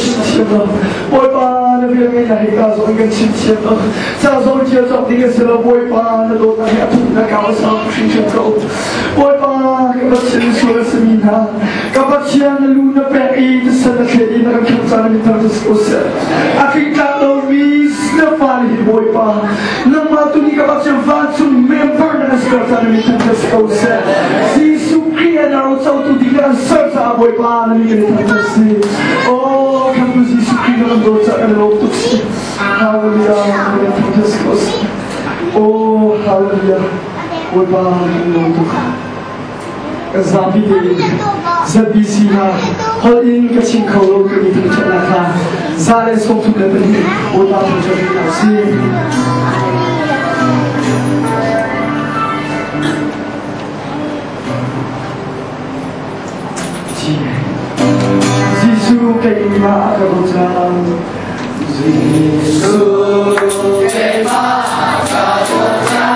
chim thiam lo. Bawipa na vel ngeihnak hi ka zong in kan chim thiam lo. Ca zong ṭial cawk ding a si lo. Bawipa na dawtnak hi a thuk na kau a sau hringhran ko. Bawipa ka Pathian sual a simi hna ka Pathian na lu na pek i na san na thlet i na kan khamh caan na min thang ko seh. A tlingtlak lomi na fale hi Bawipa nangmah tu nih ka Pathian vancung member na kan ser caan na min thang ko seh. Jesuh Khrih na rocotu ding na kan ser caah Bawipa na min kan thang si. Oh, khamtu Jesuh Khrih na kan dawt caah kan lawm tuk si. Hallelujah, kan thang ko seh. Oh, hallelujah. Bawipa kan lawm tuk. Kan zapi tein ZBC hna holh in ka chim kho lo timi thangṭhatnak kha 132 Bawipa thangṭhat hna usih. Jesuh keimah ka bochan. Jesuh keimah ka bochan.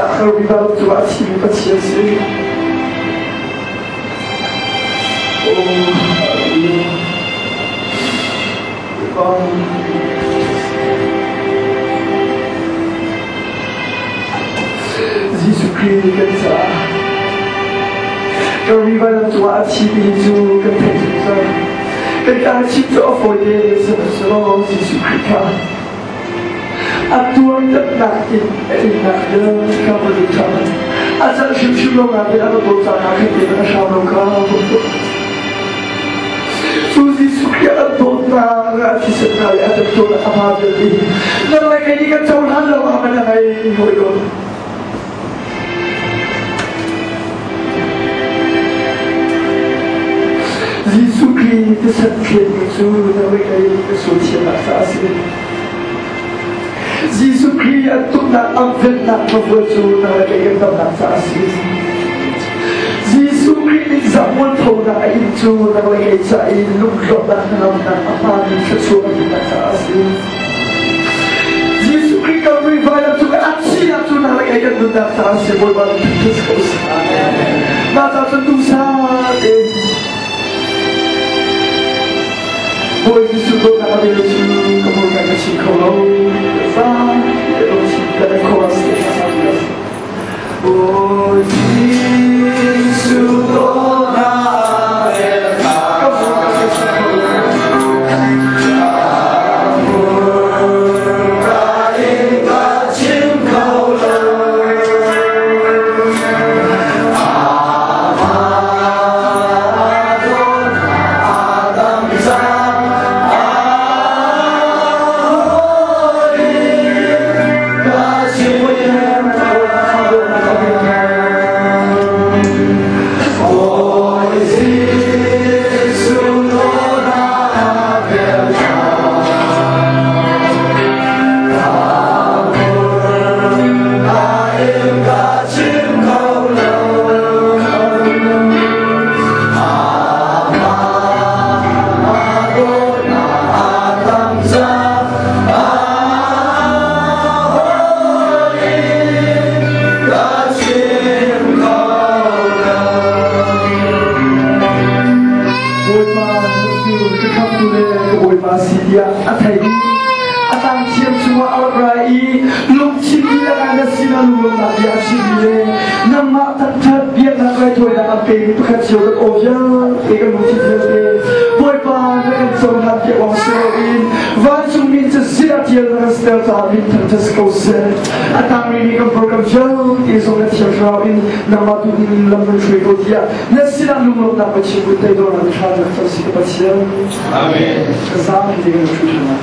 caah Kalvari vailam cungah a thimi Pathian si. Oh, hallelujah. Jesuh Khrih nih kan caah Kalvari vailam cungah a thimi cu kan theih zungzal. Kan kaa chim cu a fawi te sihmanhsehlaw Jesuh Khrih kha a tuartatnak in a innak vialte kha va lut ṭhan. A celh hrimhrim lo nain a va dawt caah khan te a hram lo kha va Cu Jesuh Khrih a dawtnak a thisen hna le a temtuarnak a hma vialte hi nang le kei nih kan cohlan lo ah man a ngei hawi ko. Jesuh Khrih thisen thlenmi cu nang le kei kan sual thiamnak caah a si. Jesuh Khrih a tuknak a vennak pavual cu nang le kei kan damnak caah a si. Jesuh Khrih nih zamualphonak a in cu nang le kei ca i lunglawmhnak hnangamnak a hmaanmi thluachuah a hmuhnak caah a si. Jesuh Khrih Kalvari vailam cung i a thihnak cu nang le kei kan nunnak caah a si. Bawipa nih thangṭhat ko seh. Mah ca cun duhsah tein Bawi Jesuh dawtnak a vel cu ka hmurka ka chim kho lo. Zan te lo chim ka chorus te sa Bawi Jesuh dawtnak vel ka hmurka ka chim kho lo. Hmurka in ka chim kho lo. Bawipa cu ka khamtu le ka Bawipa si tiah a thei i a tang thiam chungah a rak ra i lungthin dihlak ah na sinah lunglawmhnak bia a chimmi le nangmah thangṭhat biaknak raithawinak an pemi pakhat cio kan aw vialte kan lungthin vialte Bawipa na kan cohlan piak awk si loin vancungmi cazin ah ṭial na kan siter caah min thangṭhat si ko seh. A tang rihmi kan program vialte zong na thiang thlarau in nangmah tu in lam kan hruai ko tiah na sinah lunglawmhnak Pathian kut tei dawr na hram na cam si ka Pathian. Amen. Ka zaang hi kan hruai ṭhan lai.